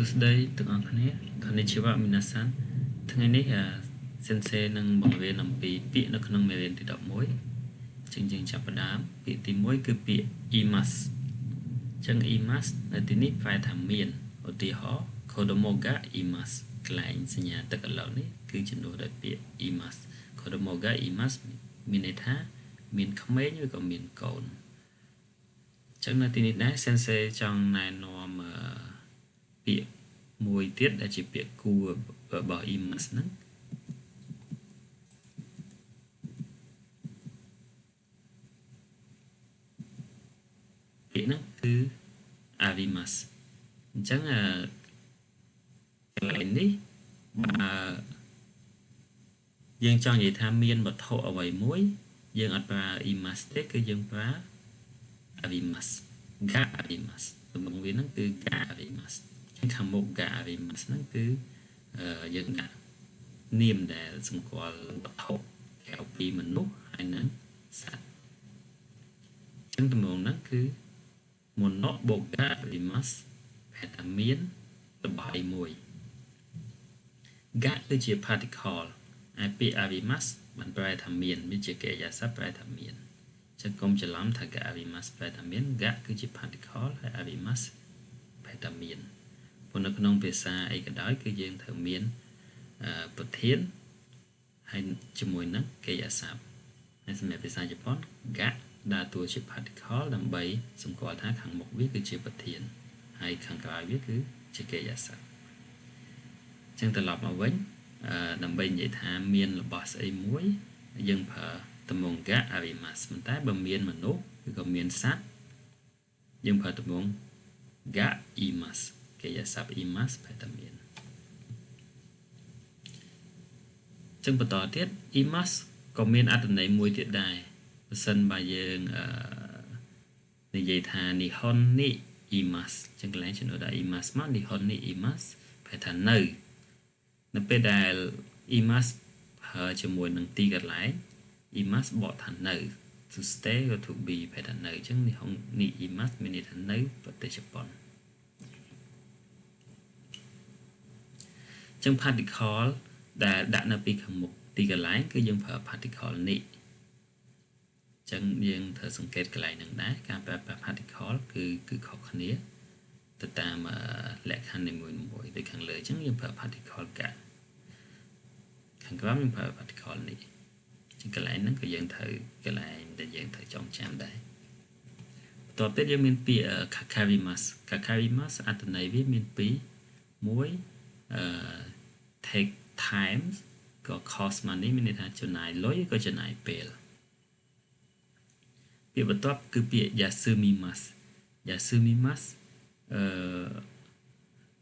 សួស្តីទាំងអស់គ្នា こんにちは皆さん ថ្ងៃនេះសិនសេនឹងបង្រៀនអំពីពាក្យនៅក្នុងមេរៀនទី11ចឹងយើងចាប់ផ្ដើមពាក្យទី1គឺពាក្យ imas ចឹង imas នៅទីនេះប្រែថាមានឧទាហរណ៍ kodomo ga imas កន្លែងសញ្ញាទឹកកន្លងនេះគឺជំនួសដោយពាក្យ imas kodomo ga imas មានន័យថាមានក្មេងឬក៏មានកូនចឹងនៅទីនេះដែរ sensei ចង់ណែនាំពាក្យមួយទៀតដែលជាពាក្យគូរបស់ imas ហ្នឹងពាក្យហ្នឹងគឺ arimas អញ្ចឹងកន្លែងនេះបើយើងចង់និយាយថាមានវត្ថុអ្វីមួយយើងអត់ប្រើ imas ទេគឺយើងប្រើ arimas ga arimas ទំនងវាហ្នឹងគឺ ga arimas ខាងមុខ ga arimas ហ្នឹងគឺយើងដាក់នាមដែលសម្គាល់វត្ថុក្រៅពីមនុស្សហើយនឹងសត្វអញ្ចឹងទំនងហ្នឹងគឺ mono បូក ga arimas ប្រែថាមានរបស់អីមួយ ga គឺជា particle ឯពាក្យ arimas បានប្រែថាមានវាជាកិរិយាសព្ទប្រែថាមានចឹងកុំច្រឡំថា ga arimas ប្រែថាមាន ga គឺជា particle ហើយ arimas ប្រែថាមានព្រោះនៅក្នុងភាសាអីក៏ដោយគឺយើងត្រូវមានប្រធានហើយជាមួយនឹងកិរិយាសព្ទហើយសម្រាប់ភាសាជប៉ុន ga ដើរតួជា particle ដើម្បីសម្គាល់ថាខាងមុខវាគឺជាប្រធានហើយខាងក្រោយវាគឺជាកិរិយាសព្ទចឹងត្រឡប់មកវិញដើម្បីនិយាយថាមានរបស់ស្អីមួយយើងប្រើទម្រង់ ga arimas ប៉ុន្តែបើមានមនុស្សឬក៏មានសត្វយើងប្រើទម្រង់ ga imas កិរិយាសព្ទ imas ប្រែថាមានចឹងបន្តទៀត imas ក៏មានអត្ថន័យមួយទៀតដែរបើសិនបើយើងនិយាយថា nihon ni imas ចឹងកន្លែងចំណុចដាក់ imas មក nihon ni imas ប្រែថានៅនៅពេលដែល imas ប្រើជាមួយនឹងទីកន្លែង imas បកថានៅ to stay ឬ to be ប្រែថានៅអញ្ចឹង nihon ni imas មានន័យថានៅប្រទេសជប៉ុនចឹង particle ដែលដាក់នៅពីខាងមុខទីកន្លែងគឺយើងប្រើ particle នេះចឹងយើងត្រូវសង្កេតកន្លែងហ្នឹងដែរការប្រើប្រាស់ particle គឺខុសគ្នាទៅតាមលក្ខខណ្ឌនីមួយៗដូចខាងលើអញ្ចឹងយើងប្រើ particle កាខាងក្រោមយើងប្រើ particle នេះចឹងកន្លែងហ្នឹងក៏យើងត្រូវកន្លែងដែលយើងត្រូវចងចាំដែរបន្ទាប់ទៀតយើងមានពាក្យ kakarimas kakarimas អត្ថន័យវាមានពីរមួយtake time ក៏ cost money មានន័យថាចំណាយលុយក៏ចំណាយពេលពាក្យបន្ទាប់គឺពាក្យ yasumimas yasumimas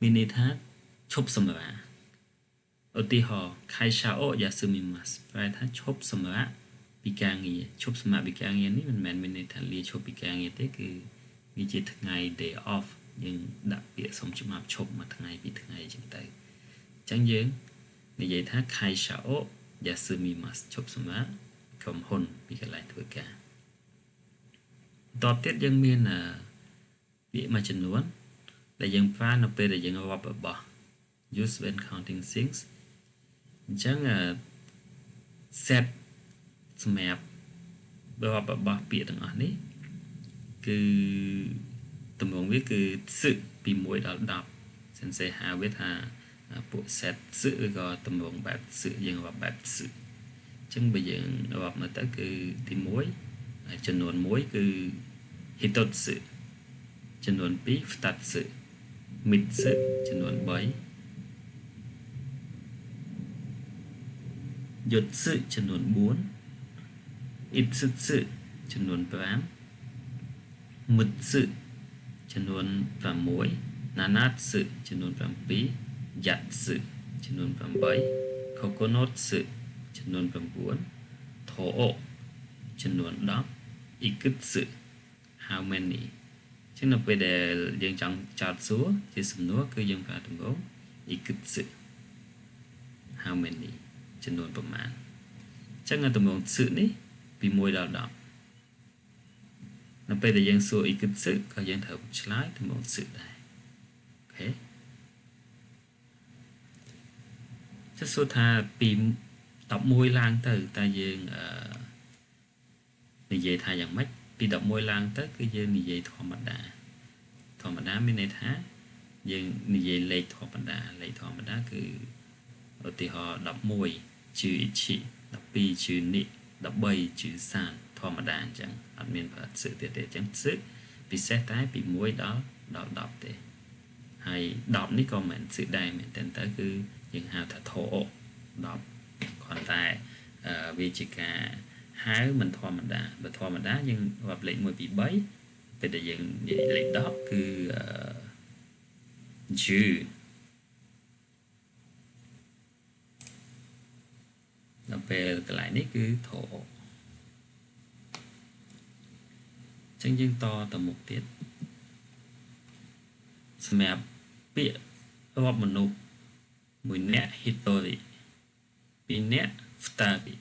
មានន័យថាឈប់សម្រាកឧទាហរណ៍ kaisha o yasumimas ប្រែថាឈប់សម្រាកពីការងារឈប់សម្រាកពីការងារនេះមិនមែនមានន័យថាលាឈប់ពីការងារទេគឺវាជាថ្ងៃ day off យើងដាក់ពាក្យសុំច្បាប់ឈប់មួយថ្ងៃពីរថ្ងៃអញ្ចឹងទៅអញ្ចឹងយើងនិយាយថា kaisha o yasumimas ឈប់សម្រាកក្រុមហ៊ុនពីកន្លែងធ្វើការបន្ទាប់ទៀតយើងមានពាក្យមួយចំនួនដែលយើងប្រើនៅពេលដែលយើងរាប់របស់ use when counting things អញ្ចឹង set សម្រាប់រាប់របស់ពាក្យទាំងអស់នេះគឺទម្រង់វាគឺツពី1ដល់10សិនសេហៅវាថាពួក set ツឬក៏ទម្រង់បែបツយើងរាប់បែបツអញ្ចឹងបើយើងរាប់មើលទៅគឺទី1ចំនួន1គឺ hitotsu ចំនួន2 futatsu mitsu ចំនួន3 yotsu ចំនួន4 itsutsu ចំនួន5 mutsu ចំនួន6 nanatsu ចំនួន7 yatsu ចំនួន8 kokonotsu ចំនួន9 to'o ចំនួន10 ikutsu how many ចឹងនៅពេលដែលយើងចង់ចោទសួរជាសំណួរគឺយើងប្រើទម្រង់ ikutsu how many ចំនួនប្រមាណចឹងទម្រង់ tsu នេះពី1ដល់10នៅពេលដែលយើងសួរ ikutsu ក៏យើងត្រូវឆ្លើយទម្រង់ tsu ដែរអូខេ ចុះសួរថាពី11ឡើងទៅតើយើងនិយាយថាយ៉ាងម៉េចពី11ឡើងទៅគឺយើងនិយាយធម្មតាធម្មតាមានន័យថាយើងនិយាយលេខធម្មតាលេខធម្មតាគឺឧទាហរណ៍11ជឺអ៊ីឈី12ជឺនិ13ជឺសានធម្មតាអញ្ចឹងអត់មានប្រើសឹកទៀតទេអញ្ចឹងសឹកពិសេសតែពី1ដល់10ទេហើយ10នេះក៏មិនសឹកដែរមែនទែនទៅគឺយើងហៅថាធោ10គ្រាន់តែវាជាការហៅមិនធម្មតាបើធម្មតាយើងរាប់លេខ1 2 3ពេលដែលយើងនិយាយលេខ10គឺជឺដល់ពេលកន្លែងនេះគឺធោអញ្ចឹងយើងតទៅមុខទៀតសម្រាប់ពាក្យរាប់មនុស្សមួយនាក់ហិតូរិពីរនាក់ហ្វតារិ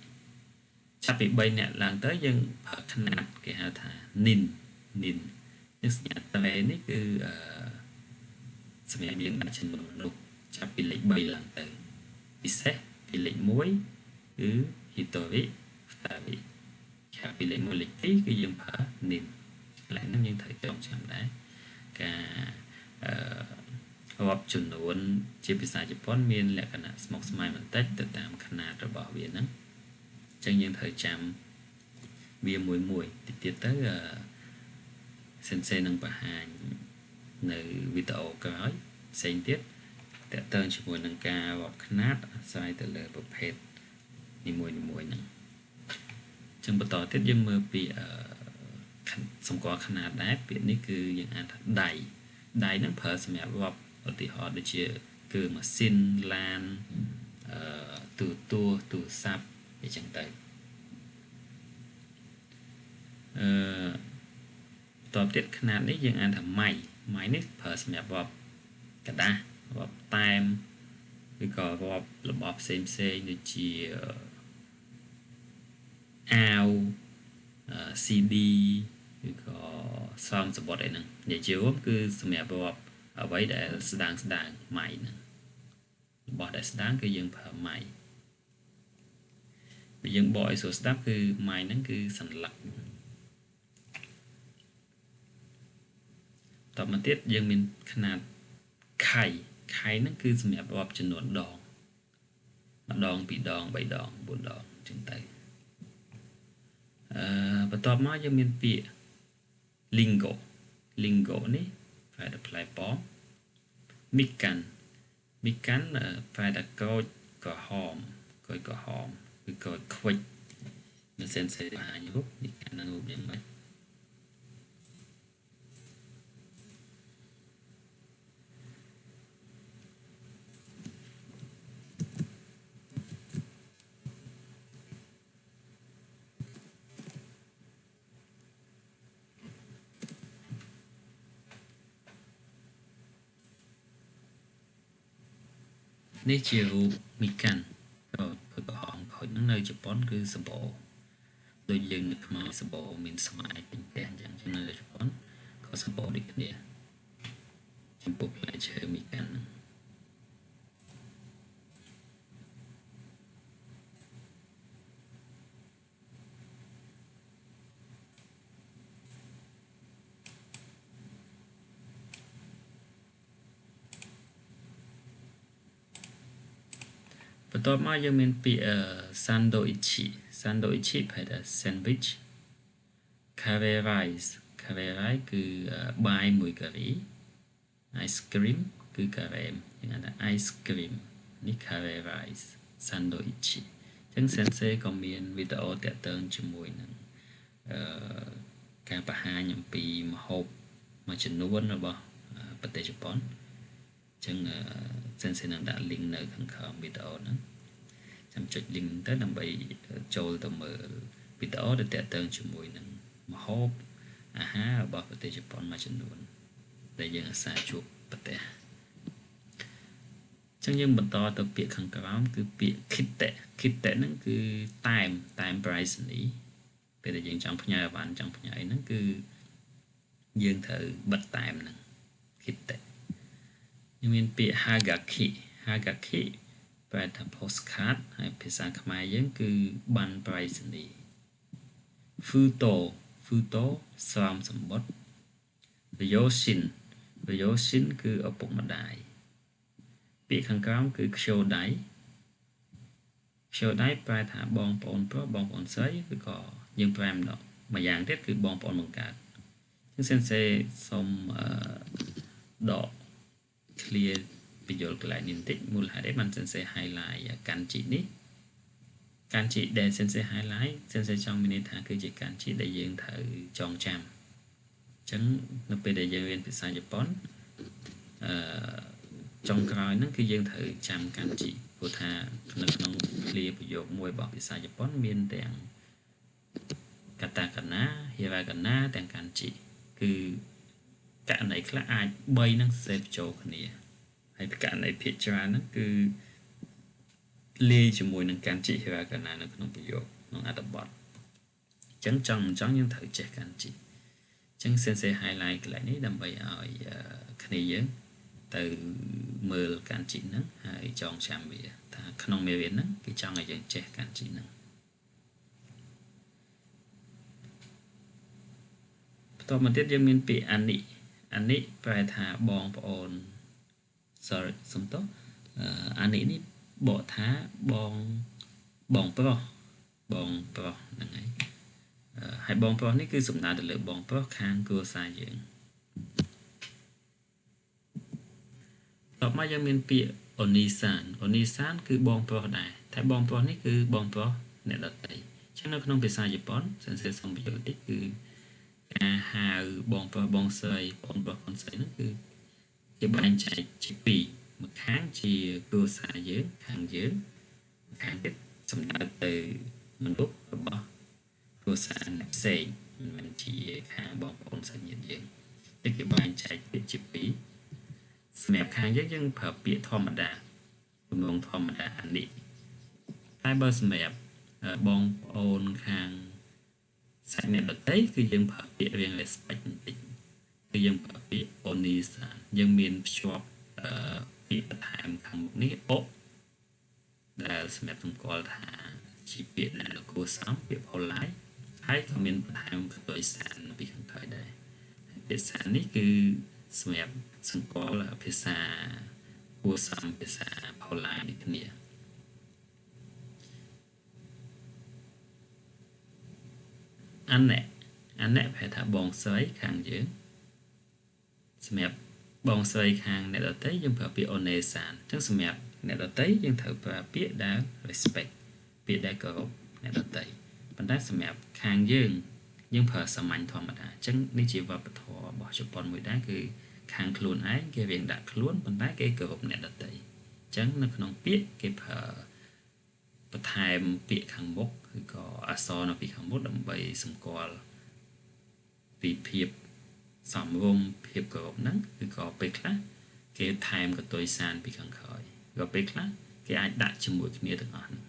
ចាប់ពី3នាក់ឡើងទៅយើងប្រើຂະຫນាតគេហៅថានិននិននឹងសញ្ញាត្រេនេះគឺសម្រាប់យើងដាក់ចំនួនមនុស្សចាប់ពីលេខ3ឡើងទៅពិសេសពីលេខ1គឺហិតូរិហ្វតារិចាប់ពីលេខ1លេខ2គឺយើងប្រើនិនកន្លែងហ្នឹងយើងត្រូវចងចាំដែរការរាប់ចំនួនជាភាសាជប៉ុនមានលក្ខណៈស្មុគស្មាញបន្តិចទៅតាមຂະຫນាតរបស់វាហ្នឹងអញ្ចឹងយើងត្រូវចាំវាមួយមួយតិចទៀតទៅសិនសេនឹងបង្ហាញនៅវីដេអូក្រោយផ្សេងទៀតតាក់ទងជាមួយនឹងការរាប់ຂະຫນាតអាស្រ័យទៅលើប្រភេទនីមួយៗហ្នឹងអញ្ចឹងបន្តទៀតយើងមើលពីសម្គាល់ຂະຫນាតដែរពាក្យនេះគឺយើងអានថាដៃដៃហ្នឹងប្រើសម្រាប់រាប់ឧទាហរណ៍ដូចជាគឺម៉ាស៊ីនឡានទូរទូរស័ព្ទអីចឹងទៅតបទៀតຂະຫນាតនេះយើងអានថាម៉ៃម៉ៃនេះប្រើសម្រាប់រាប់กระดาษរាប់តែមឬក៏រាប់របស់ផ្សេងផ្សេងដូចជាអាវ CD ឬក៏ស្រោមសំបុត្រអីហ្នឹងនិយាយជារួមគឺសម្រាប់រាប់អ្វីដែលស្ដាងស្ដាងម៉ៃហ្នឹងរបស់ដែលស្ដាងគឺយើងប្រើម៉ៃបើយើងបកឲ្យស្រួលស្ដាប់គឺម៉ៃហ្នឹងគឺសន្លឹកតមកទៀតយើងមានຂະຫນាតខៃខៃហ្នឹងគឺសម្រាប់រាប់ចំនួនដងម្ដងពីរដងបីដងបួនដងអញ្ចឹងទៅបន្ទាប់មកយើងមានពាក្យ lingo lingo នេះប្រែថាផ្លែប៉ោមមីកាន់មីកាន់ប្រែថាក្រូចក្រហមក្រូចក្រហមឬក្រូចខ្វិចមិនសិនសេបង្ហាញរូបមីកាន់នឹងរូបយ៉ាងម៉េចនេះជារូបមីកាន់ក្រូចក្រហមក្រូចហ្នឹងនៅជប៉ុនគឺសម្បូរដូចយើងនៅខ្មែរសម្បូរមានស្វាយពេញផ្ទះអញ្ចឹងនៅជប៉ុនក៏សម្បូរដូចគ្នាចំពោះផ្លែឈើមីកាន់ហ្នឹងបន្ទាប់មកយើងមានពាក្យ sandwich sandwich ប្រែថា sandwich curry rice curry rice គឺបាយមួយការី ice cream គឺការ៉េមយើងហៅថា ice cream នេះ curry rice sandwich អញ្ចឹង sensei ក៏មានវីដេអូតាក់ទងជាមួយនឹងការបង្ហាញអំពីម្ហូបមួយចំនួនរបស់ប្រទេសជប៉ុនអញ្ចឹង sensei នឹងដាក់ link នៅខាងក្រោមវីដេអូហ្នឹងចាំចុច link ទៅដើម្បីចូលទៅមើលវីដេអូដែលតាក់ទងជាមួយនឹងម្ហូបអាហាររបស់ប្រទេសជប៉ុនមួយចំនួនដែលយើងអាសាជួបប្រទេសអញ្ចឹងយើងបន្តទៅពាក្យខាងក្រោមគឺពាក្យ kitte kitte ហ្នឹងគឺតែមតែម price នេះពេលដែលយើងចង់ផ្ញើអីវ៉ាន់ចង់ផ្ញើអីហ្នឹងគឺយើងត្រូវបិទតែមហ្នឹង kitte យើងមានពាក្យ hagaki hagaki ប្រែថា postcard ហើយភាសាខ្មែរយើងគឺបណ្ណប្រៃសណីយ៍ futo futo ស្រោមសម្បត្តិ ryoshin ryoshin គឺឪពុកម្ដាយពាក្យខាងក្រោមគឺខ្ជូដៃខ្ជូដៃប្រែថាបងប្អូនប្រុសបងប្អូនស្រីឬក៏យើងប្រែម្ដងមួយយ៉ាងទៀតគឺបងប្អូនបង្កើតអញ្ចឹងសិនសេសូមដក clear បញ្យល់កន្លែងនេះបន្តិចមូលហេតុអីបានសិនសេ highlight កាន់ជីនេះកាន់ជីដែលសិនសេ highlight សិនសេចង់មានន័យថាគឺជាកាន់ជីដែលយើងត្រូវចងចាំអញ្ចឹងនៅពេលដែលយើងរៀនភាសាជប៉ុនអឺចុងក្រោយហ្នឹងគឺយើងត្រូវចាំកាន់ជីព្រោះថានៅក្នុង clear ប្រយោគមួយរបស់ភាសាជប៉ុនមានទាំងកាតាកាណាហិរ៉ាកាណាទាំងកាន់ជីគឺករណីខ្លះអាច3ហ្នឹងសេពចូលគ្នាហើយករណីភាគច្រើនហ្នឹងគឺលាយជាមួយនឹងកាន់ជីហិរ៉ាកាណានៅក្នុងប្រយោគក្នុងអត្ថបទអញ្ចឹងចង់មិនចង់យើងត្រូវចេះកាន់ជីអញ្ចឹង sensei highlight កន្លែងនេះដើម្បីឲ្យគ្នាយើងទៅមើលកាន់ជីហ្នឹងហើយចងចាំវាថាក្នុងមេរៀនហ្នឹងគេចង់ឲ្យយើងចេះកាន់ជីហ្នឹងបន្ទាប់មកទៀតយើងមានពាក្យអានិអានិប្រែថាបងប្អូន sorry សុំទោសអានិនេះបកថាបងបងប្រុសបងប្រុសហ្នឹងហើយហើយបងប្រុសនេះគឺសំដៅទៅលើបងប្រុសខាងគ្រួសារយើងតបមកយើងមានពាក្យអូនីសានអូនីសានគឺបងប្រុសដែរតែបងប្រុសនេះគឺបងប្រុសអ្នកដទៃអញ្ចឹងនៅក្នុងភាសាជប៉ុនសិនសេសូមបញ្យល់តិចគឺការហៅបងប្រុសបងស្រីបងប្រុសបងស្រីហ្នឹងគឺគេបែងចែកជាពីរម្ខាងជាគ្រួសារយើងខាងយើងម្ខាងទៀតសំដៅទៅមនុស្សរបស់គ្រួសារអ្នកផ្សេងមិនមែនជាខាងបងប្អូនសាច់ញាតិយើងតែគេបែងចែកពាក្យជាពីរសម្រាប់ខាងយើងយើងប្រើពាក្យធម្មតាទម្រង់ធម្មតាអានេះតែបើសម្រាប់បងប្អូនខាងសាច់អ្នកដទៃគឺយើងប្រើពាក្យរៀង respect បន្តិចគឺយើងប្រើពាក្យអូនីសាយើងមានភ្ជាប់ពាក្យបន្ថែមខាងមុខនេះអូដែលសម្រាប់សម្គាល់ថាជាពាក្យដែលគួរសមពាក្យ polite ហើយក៏មានបន្ថែមកតុយសានពីខាងក្រោយដែរពាក្យសាននេះគឺសម្រាប់សម្គាល់ភាសាគួរសមភាសា polite ដូចគ្នាអានៈអានៈប្រែថាបងស្រីខាងយើងសម្រាប់បងស្រីខាងអ្នកដទៃយើងប្រើពាក្យអូនេសានអញ្ចឹងសម្រាប់អ្នកដទៃយើងត្រូវប្រើពាក្យដែល respect ពាក្យដែលគោរពអ្នកដទៃប៉ុន្តែសម្រាប់ខាងយើងយើងប្រើសាមញ្ញធម្មតាអញ្ចឹងនេះជាវប្បធម៌របស់ជប៉ុនមួយដែរគឺខាងខ្លួនឯងគេរៀងដាក់ខ្លួនប៉ុន្តែគេគោរពអ្នកដទៃអញ្ចឹងនៅក្នុងពាក្យគេប្រើបន្ថែមពាក្យខាងមុខឬក៏អក្សរនៅពីខាងមុខដើម្បីសម្គាល់ពីភាពសមរម្យភាពគោរពហ្នឹងឬក៏ពេលខ្លះគេថែមកតុយសានពីខាងក្រោយក៏ពេលខ្លះគេអាចដាក់ជាមួយគ្នាទាំងអស់ហ្នឹង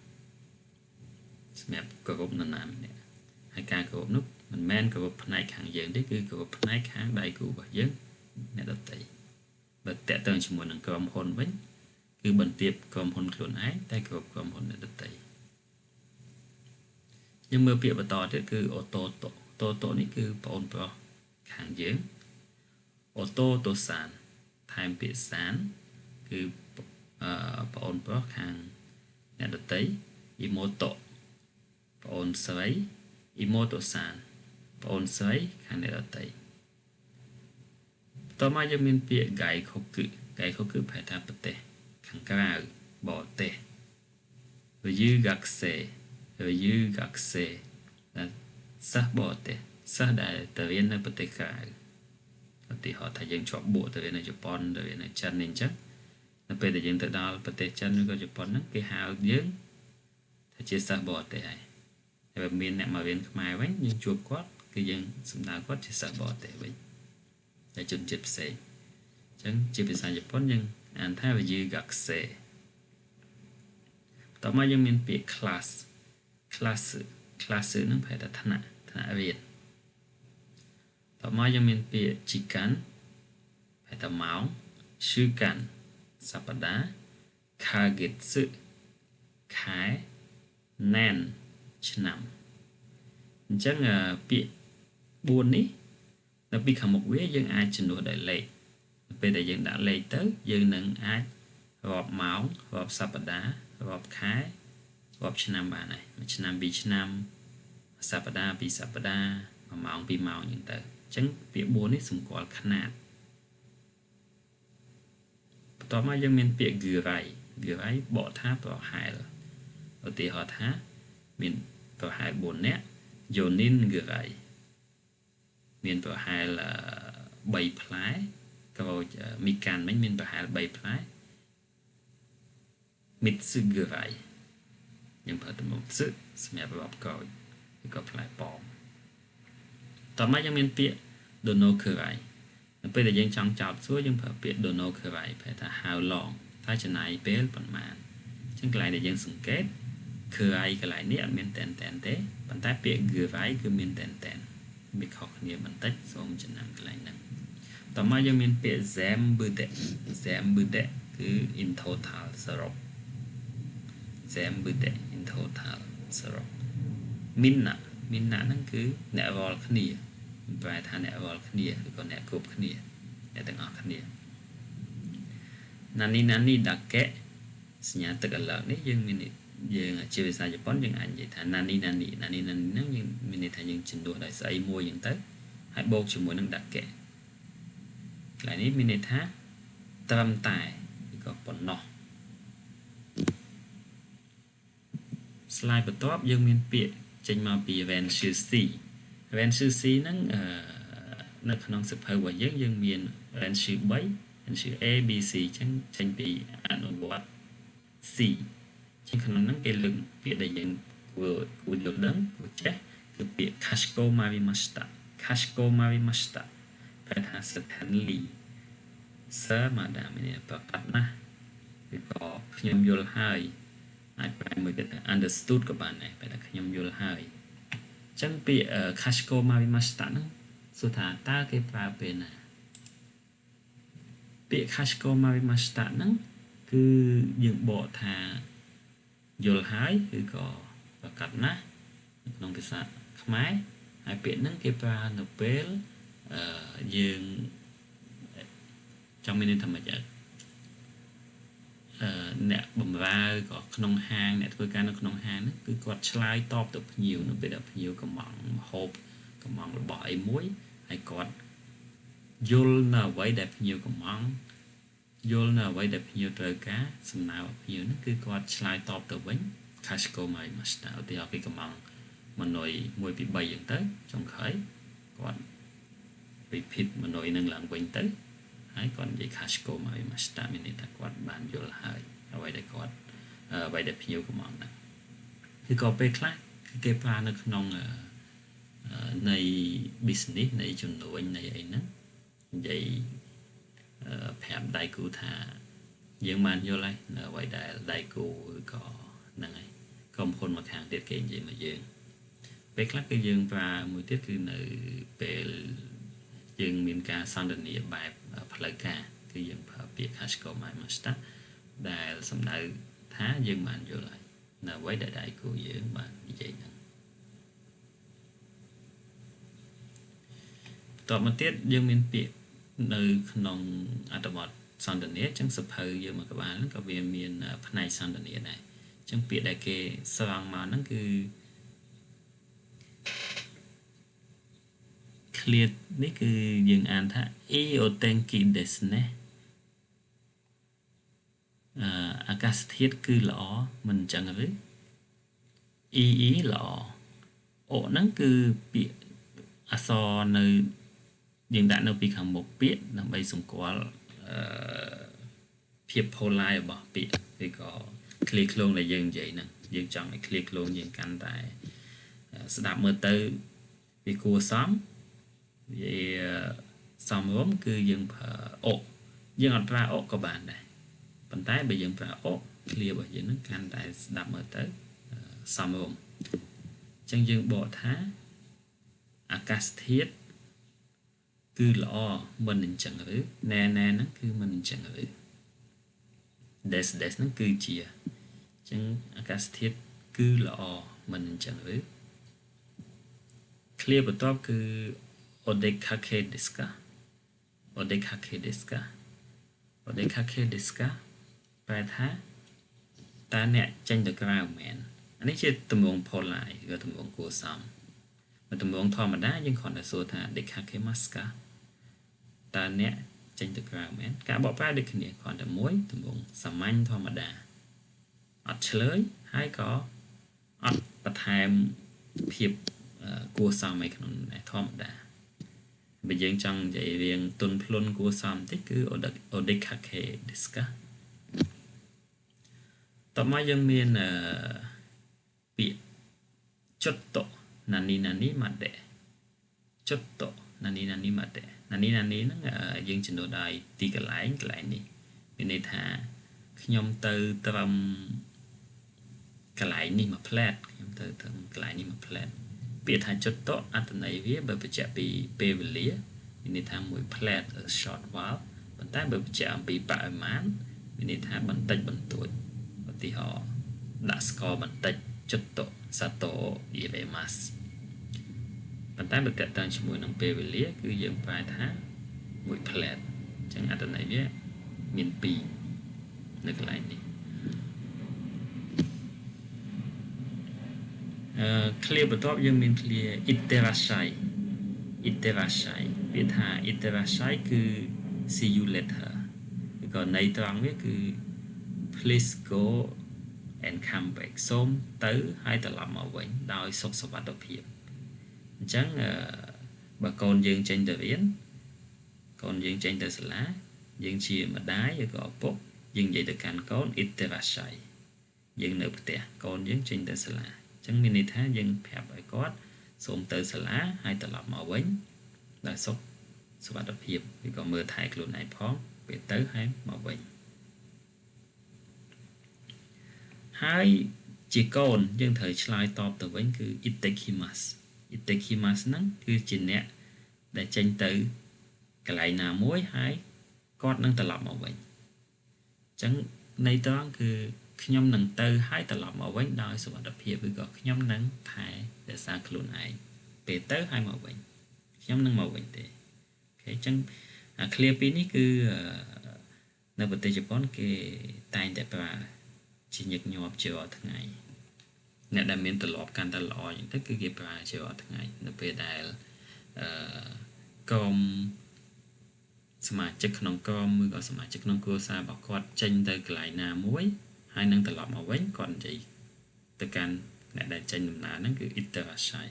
សម្រាប់គោរពនរណាម្នាក់ហើយការគោរពនោះមិនមែនគោរពផ្នែកខាងយើងទេគឺគោរពផ្នែកខាងដៃគូរបស់យើងអ្នកដទៃបើតកតងជាមួយនឹងក្រុមហ៊ុនវិញគឺបន្ទាបក្រុមហ៊ុនខ្លួនឯងតែគោរពក្រុមហ៊ុនអ្នកដទៃយើងមើលពាក្យបន្តទៀតគឺអូតូតូតូតូនេះគឺប្អូនប្រុសខាងយើងអូតូតូសានថែមពាក្យសានគឺប្អូនប្រុសខាងអ្នកដទៃអ៊ីម៉ូតូប្អូនស្រីអ៊ីម៉ូតូសានប្អូនស្រីខាងអ្នកដទៃបន្តមកយើងមានពាក្យហ្គៃខូគឹហ្គៃខូគឹប្រែថាប្រទេសខាងក្រៅបរទេសរយឺហ្គាក់សេរយឺហ្គាក់សេសិស្សបរទេសសិស្សដែលទៅរៀននៅប្រទេសក្រៅឧទាហរណ៍ថាយើងជាប់បួកទៅរៀននៅជប៉ុនទៅរៀននៅចិននេះអញ្ចឹងនៅពេលដែលយើងទៅដល់ប្រទេសចិនឬក៏ជប៉ុនហ្នឹងគេហៅយើងថាជាសិស្សបរទេសហើយតែបើមានអ្នកមករៀនខ្មែរវិញយើងជួបគាត់គឺយើងសំដៅគាត់ជាសិស្សបរទេសវិញតែជនជាតិផ្សេងអញ្ចឹងជាភាសាជប៉ុនយើងអានថាយឺហ្គាក់សេបន្ទាប់មកយើងមានពាក្យ class class class ហ្នឹងប្រែថាថ្នាក់ថ្នាក់រៀនតមកយើងមានពាក្យជីកាន់ប្រែថាម៉ោងឈឺកាន់សប្តាហ៍ខាហ្គេតស៊ឺ ខែ 年 ឆ្នាំអញ្ចឹងពាក្យ4នេះនៅពីខាងមុខវាយើងអាចជំនួសដោយលេខពេលដែលយើងដាក់លេខទៅយើងនឹងអាចរាប់ម៉ោងរាប់សប្តាហ៍រាប់ខែរាប់ឆ្នាំបានហើយមួយឆ្នាំពីរឆ្នាំសប្តាហ៍ពីរសប្តាហ៍1ម៉ោង2ម៉ោងអញ្ចឹងទៅអញ្ចឹងពាក្យ4នេះសម្គាល់ຂະຫນាតបន្ទាប់មកយើងមានពាក្យ ぐらい ぐらい បកថាប្រហែលឧទាហរណ៍ថាមានប្រហែល4នាក់ 4人ぐらい មានប្រហែល3ផ្លែក្រូចមីកានមិញមានប្រហែល3ផ្លែ 三つぐらい យើងប្រើទំនុក つ សម្រាប់រាប់ក្រូចឬក៏ផ្លែប៉ោមតមកយើងមានពាក្យ どのくらい នៅពេលដែលយើងចង់ចោទសួរយើងប្រើពាក្យ どのくらい ប្រែថា how long ថាចំណាយពេលប៉ុន្មានអញ្ចឹងកន្លែងដែលយើងសង្កេត くらい កន្លែងនេះអត់មាន 点点 ទេប៉ុន្តែពាក្យ ぐらい គឺមាន 点点 វាខុសគ្នាបន្តិចសូមចំណាំកន្លែងហ្នឹងតមកយើងមានពាក្យ 全部で 全部で គឺ in total សរុប 全部で in total សរុប みんな みんな ហ្នឹងគឺអ្នករាល់គ្នាប្រែថាអ្នករាល់គ្នាឬក៏អ្នកគ្រប់គ្នាអ្នកទាំងអស់គ្នា 何々だけ សញ្ញាទឹកឥឡូវនេះយើងមានយើងជាភាសាជប៉ុនយើងអាចនិយាយថា 何々何々 ហ្នឹងយើងមានន័យថាយើងជំនួសដោយស្អីមួយអញ្ចឹងទៅហើយបូកជាមួយនឹង だけ កន្លែងនេះមានន័យថាត្រឹមតែឬក៏ប៉ុណ្ណោះ slide បន្ទាប់យើងមានពាក្យចេញមកពី 練習C 練習C ហ្នឹងនៅក្នុងសៀវភៅរបស់យើងយើងមាន 練習3 練習 A B C អញ្ចឹងចេញពីអនុវត្ត C ជាងក្នុងហ្នឹងគេលើកពាក្យដែលយើងគួរគួរយល់ដឹងគួរចេះគឺពាក្យ かしこまりました かしこまりました ប្រែថា certainly sir madam នេះប្រកាសណាស់ឬក៏ខ្ញុំយល់ហើយអាចប្រែមួយទៀតថា understood ក៏បានដែរប្រែថាខ្ញុំយល់ហើយអញ្ចឹងពាក្យ かしこまりました ហ្នឹងសួរថាតើគេប្រើពេលណាពាក្យ かしこまりました ហ្នឹងគឺយើងបកថាយល់ហើយឬក៏ប្រកាសណាស់ក្នុងភាសាខ្មែរហើយពាក្យហ្នឹងគេប្រើនៅពេលអឺយើងចង់មានន័យថាម៉េចអឺអ្នកបំរើក៏ក្នុងហាងអ្នកធ្វើការនៅក្នុងហាងហ្នឹងគឺគាត់ឆ្លើយតបទៅភ្ញៀវនៅពេលដែលភ្ញៀវកំងហូបកំងរបស់អីមួយហើយគាត់យល់នៅអ្វីដែលភ្ញៀវកំងយល់នៅអ្វីដែលភ្ញៀវត្រូវការសំណើភ្ញៀវហ្នឹងគឺគាត់ឆ្លើយតបទៅវិញ かしこまりました ឧទាហរណ៍គេកំងម៉នុយ1 2 3អញ្ចឹងទៅចុងក្រោយគាត់ repeat ម៉នុយនឹងឡើងវិញទៅហើយគាត់និយាយ かしこまりました មានន័យថាគាត់បានយល់ហើយអ្វីដែលគាត់អ្វីដែលភ្ញៀវកំងហ្នឹងគឺក៏ពេលខ្លះគឺគេប្រើនៅក្នុងនៃ business នៃជំនួញនៃអីហ្នឹងនិយាយប្រាប់ដៃគូថាយើងបានយល់ហើយនៅអ្វីដែលដៃគូឬក៏ហ្នឹងហើយក្រុមហ៊ុនមកខាងទៀតគេនិយាយមកយើងពេលខ្លះគឺយើងប្រើមួយទៀតគឺនៅពេលយើងមានការសន្ទនាបែបផ្លូវការគឺយើងប្រើពាក្យ かしこまりました ដែលសំដៅថាយើងបានយល់ហើយនៅអ្វីដែលដៃគូយើងបាននិយាយហ្នឹងបន្ទាប់មកទៀតយើងមានពាក្យនៅក្នុងអត្ថបទសន្ទនាអញ្ចឹងសភៅយើងមកក្បាលហ្នឹងក៏វាមានផ្នែកសន្ទនាដែរអញ្ចឹងពាក្យដែលគេស្រង់មកហ្នឹងគឺ clear នេះគឺយើងអានថា いいお天気ですね អឺអាកាសធាតុគឺល្អមិនអញ្ចឹងឬ いい ល្អ お ហ្នឹងគឺពាក្យអក្សរនៅយើងដាក់នៅពីខាងមុខពាក្យដើម្បីសម្គាល់អឺភាព polite របស់ពាក្យឬក៏ clear ឃ្លោងដែលយើងនិយាយហ្នឹងយើងចង់ឲ្យ clear ឃ្លោងយើងកាន់តែស្ដាប់មើលទៅវាគួរសមវាសមរម្យគឺយើងប្រើ お យើងអត់ប្រើ お ក៏បានដែរប៉ុន្តែបើយើងប្រើ お clear របស់យើងហ្នឹងកាន់តែស្ដាប់មើលទៅសមរម្យអញ្ចឹងយើងបកថាអាកាសធាតុគឺល្អមិនអញ្ចឹងឬណែណែហ្នឹងគឺមិនអញ្ចឹងឬ です です ហ្នឹងគឺជា ចឹងអាកាសធាតុគឺល្អមិនអញ្ចឹងឬ ឃ្លាបន្ទាប់គឺ お出かけですかお出かけですかお出かけですかប្រែថាតើអ្នកចេញទៅក្រៅមែនអានេះជាទម្រង់ polite ឬទម្រង់គួរសមបើទម្រង់ធម្មតាយើងគ្រាន់តែសួរថា 出かけますかតើអ្នកចេញទៅក្រៅមែនការបកប្រែដូចគ្នាគ្រាន់តែមួយទម្រង់សាមញ្ញធម្មតាអត់ឆ្លើយហើយក៏អត់បន្ថែមភាពគួរសមឯក្នុងដែរធម្មតាបើយើងចង់និយាយរៀងទន់ភ្លន់គួរសមតិចគឺ お出かけですかតមកយើងមានពាក្យちょっと何々までちょっと何々まで何々ហ្នឹងយើងជំនួសដោយទីកន្លែងកន្លែងនេះមានន័យថាខ្ញុំទៅត្រឹមកន្លែងនេះមួយភ្លែតខ្ញុំទៅត្រឹមកន្លែងនេះមួយភ្លែតពាក្យថាちょっとអត្ថន័យវាបើបញ្ជាក់ពីពេលវេលាមានន័យថាមួយភ្លែត a short while ប៉ុន្តែបើបញ្ជាក់អំពីបរិមាណមានន័យថាបន្តិចបន្តួចឧទាហរណ៍ដាក់ស្ករបន្តិចちょっと砂糖入れますប៉ុន្តែបើតកតងជាមួយនឹងពេលវេលាគឺយើងប្រែថាមួយភ្លែតអញ្ចឹងអត្ថន័យវាមាន2នៅកន្លែងនេះអឺ ឃ្លាបន្ទាប់យើងមានឃ្លា いってらっしゃいいってらっしゃい វាថា いってらっしゃいគឺ see you later ឬក៏ន័យត្រង់វាគឺ please go and come back សូមទៅហើយត្រឡប់មកវិញដោយសុខសុវត្ថិភាពអញ្ចឹងបើកូនយើងចេញទៅរៀនកូនយើងចេញទៅសាលាយើងជាម្ដាយឬក៏ឪពុកយើងនិយាយទៅកាន់កូន いってらっしゃいយើងនៅផ្ទះកូនយើងចេញទៅសាលាអញ្ចឹងមានន័យថាយើងប្រាប់ឲ្យគាត់សូមទៅសាលាហើយត្រឡប់មកវិញដោយសុខសុវត្ថិភាពឬក៏មើលថែខ្លួនឯងផងពេលទៅហើយមកវិញហើយជាកូនយើងត្រូវឆ្លើយតបទៅវិញគឺ いってきますいってきますហ្នឹងគឺជាអ្នកដែលចេញទៅកន្លែងណាមួយហើយគាត់នឹងត្រឡប់មកវិញអញ្ចឹងន័យត្រង់គឺខ្ញុំនឹងទៅហើយត្រឡប់មកវិញដោយសុវត្ថិភាពឬក៏ខ្ញុំនឹងថែរក្សាខ្លួនឯងពេលទៅហើយមកវិញខ្ញុំនឹងមកវិញទេOK អញ្ចឹងអាឃ្លាពីរនេះគឺនៅប្រទេសជប៉ុនគេតែងតែប្រើជាញឹកញាប់ជារាល់ថ្ងៃអ្នកដែលមានទម្លាប់កាន់តែល្អអញ្ចឹងទៅគឺគេប្រើជារាល់ថ្ងៃនៅពេលដែលអឺក្រុមសមាជិកក្នុងក្រុមឬក៏សមាជិកក្នុងគ្រួសាររបស់គាត់ចេញទៅកន្លែងណាមួយហើយនឹងត្រឡប់មកវិញគាត់និយាយទៅកាន់អ្នកដែលចេញដំណើរហ្នឹងគឺ いってらっしゃい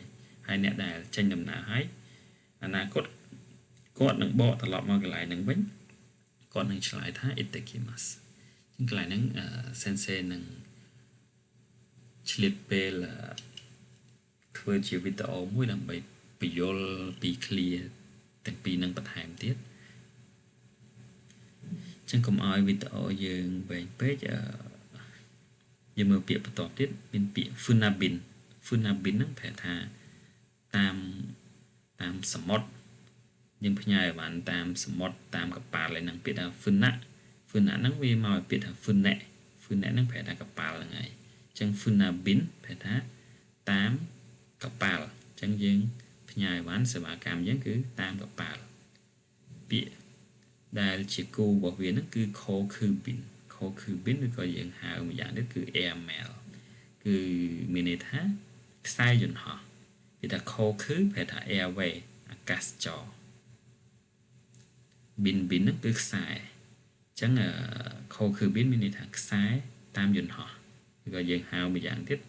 ហើយអ្នកដែលចេញដំណើរហើយអនាគតគាត់នឹងបកត្រឡប់មកកន្លែងហ្នឹងវិញគាត់នឹងឆ្លើយថា いってきますចឹងកន្លែងហ្នឹង 先生 នឹងឆ្លៀតពេលធ្វើជាវីដេអូមួយដើម្បីពន្យល់ពីឃ្លាទាំងពីរនឹងបន្ថែមទៀតចឹងកុំឲ្យវីដេអូយើងវែងពេកយើងមើលពាក្យបន្តទៀតមានពាក្យ 船便 船便 ហ្នឹងប្រែថាតាមតាមសមុទ្រយើងផ្ញើឲ្យបានតាមសមុទ្រតាមកប៉ាល់ឯហ្នឹងពាក្យថា 船船 ហ្នឹងវាមកពីពាក្យថា 船船 ហ្នឹងប្រែថាកប៉ាល់ហ្នឹងហើយអញ្ចឹង 船便 ប្រែថាតាមកប៉ាល់អញ្ចឹងយើងផ្ញើឲ្យបានសេវាកម្មយើងគឺតាមកប៉ាល់ពាក្យដែលជាគូរបស់វាហ្នឹងគឺ 航空便航空便 ឬក៏យើងហៅម្យ៉ាងទៀតគឺ air mail គឺមានន័យថាខ្សែយន្តហោះគេថា 航空 ប្រែថា airway អាកាសចរ 便 便 ហ្នឹងគឺខ្សែអញ្ចឹង 航空便 មានន័យថាខ្សែតាមយន្តហោះឬក៏យើងហៅម្យ៉ាងទៀត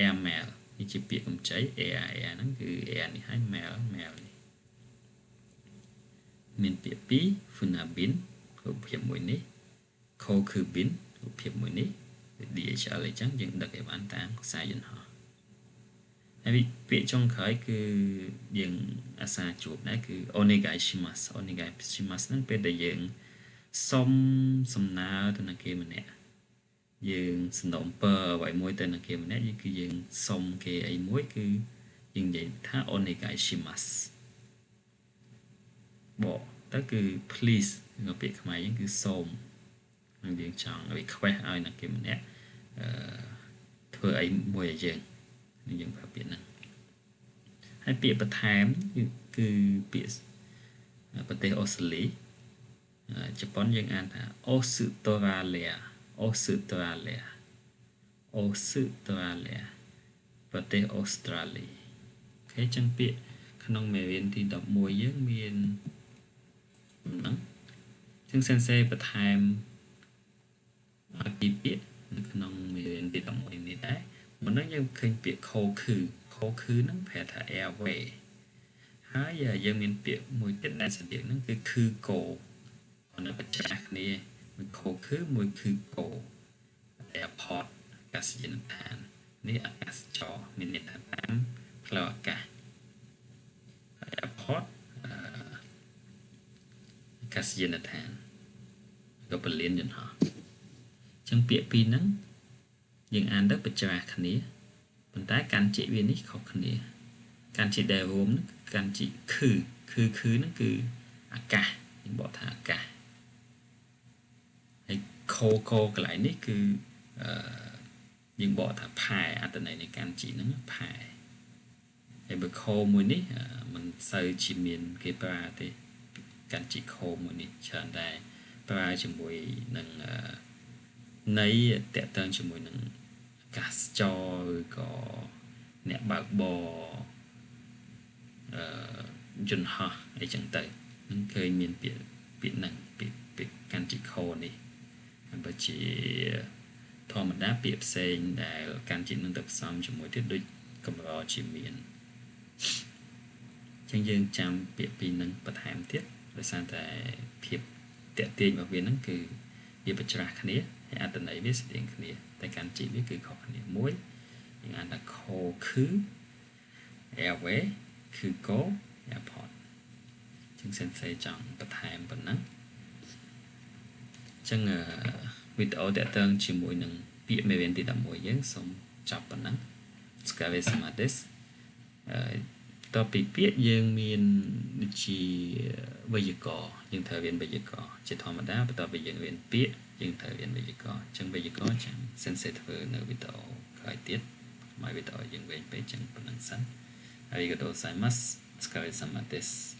air mail នេះជាពាក្យកម្ចី air air ហ្នឹងគឺ air នេះហើយ mail mail នេះមានពាក្យពីរ 船便 រូបភាពមួយនេះ 航空便 រូបភាពមួយនេះ DHL អញ្ចឹងយើងដឹកឲ្យបានតាមខ្សែយន្តហោះហើយពាក្យចុងក្រោយគឺយើងអាសាជួបដែរគឺ お願いします お願いします ហ្នឹងពេលដែលយើងសុំសំណើទៅនឹងគេម្នាក់យើងសំណូមពរអ្វីមួយទៅនឹងគេម្នាក់គឺយើងសុំគេអីមួយគឺយើងនិយាយថា お願いします បកទៅគឺ please នៅពាក្យខ្មែរយើងគឺសូមនឹងយើងចង់ request ឲ្យនឹងគេម្នាក់ អឺធ្វើអីមួយឲ្យយើងនឹងយើងប្រើពាក្យហ្នឹងហើយពាក្យបន្ថែមគឺពាក្យប្រទេសអូស្ត្រាលីជប៉ុនយើងអានថាអូស្ត្រាលីអូស្ត្រាលីអូស្ត្រាលីប្រទេសអូស្ត្រាលីOK ចឹងពាក្យក្នុងមេរៀនទី11យើងមានហ្នឹងចឹង 先生 បន្ថែមឲ្យពីពាក្យនៅក្នុងមេរៀនទី11នេះដែរមុនហ្នឹងយើងឃើញពាក្យ 航空 航空 ហ្នឹងប្រែថា airway ហើយយើងមានពាក្យមួយទៀតដែលស្តៀងហ្នឹងគឺ 空港 នៅប្រច្រាស់គ្នាមួយ 航空 មួយ 空港 airport អាកាសយានដ្ឋាននេះអាកាសចរមានន័យថាតាមផ្លូវអាកាស airport អាកាសយានដ្ឋានក៏ពលានយន្តហោះអញ្ចឹងពាក្យពីរហ្នឹងយើងអានទៅប្រច្រាស់គ្នាប៉ុន្តែកាន់ជីវានេះខុសគ្នាកាន់ជីដែលរួមហ្នឹងកាន់ជីខឺខឺខឺហ្នឹងគឺអាកាសយើងបកថាអាកាសហើយខូកកន្លែងនេះគឺអឺយើងបកថាផែអត្តន័យនៃកាន់ជីហ្នឹងផែហើយបើខមួយនេះมันសូវជាមានគេប្រើទេកាន់ជីខមួយនេះច្រើនតែប្រើជាមួយនឹងនៃតកតងជាមួយនឹងអាកាសចរឬក៏អ្នកបើកបរអឺយន្តហោះអីចឹងទៅនឹងឃើញមានពាក្យពាក្យហ្នឹងពាក្យពាក្យកាន់ជីខនេះបើជាធម្មតាពាក្យផ្សេងដែលកាន់ជីនឹងទៅផ្សំជាមួយទៀតដូចកម្រជាមានចឹងយើងចាំពាក្យពីរនឹងបន្ថែមទៀតដោយសារតែភាពតាក់ទាញរបស់វាហ្នឹងគឺវាប្រច្រាស់គ្នាហើយអត្ថន័យវាស្តៀងគ្នាតែកាន់ជីវាគឺខុសគ្នាមួយយើងអានថា 航空 airway 空港 airport ចឹង 先生 ចង់បន្ថែមប៉ុណ្ណឹងចឹងវីដេអូតាក់ទងជាមួយនឹងពាក្យមេរៀនទី11យើងសូមចប់ប៉ុណ្ណឹង お疲れ様です តទៅពីពាក្យយើងមានដូចជាវេយ្យាករណ៍យើងត្រូវរៀនវេយ្យាករណ៍ជាធម្មតាបន្ទាប់ពីយើងរៀនពាក្យយើងត្រូវរៀនវេយ្យាករណ៍អញ្ចឹងវេយ្យាករណ៍ចាំ 先生 ធ្វើនៅវីដេអូក្រោយទៀតមកវីដេអូយើងវែងពេកចឹងប៉ុណ្្នឹងសិន ありがとうございます。お疲れ様です。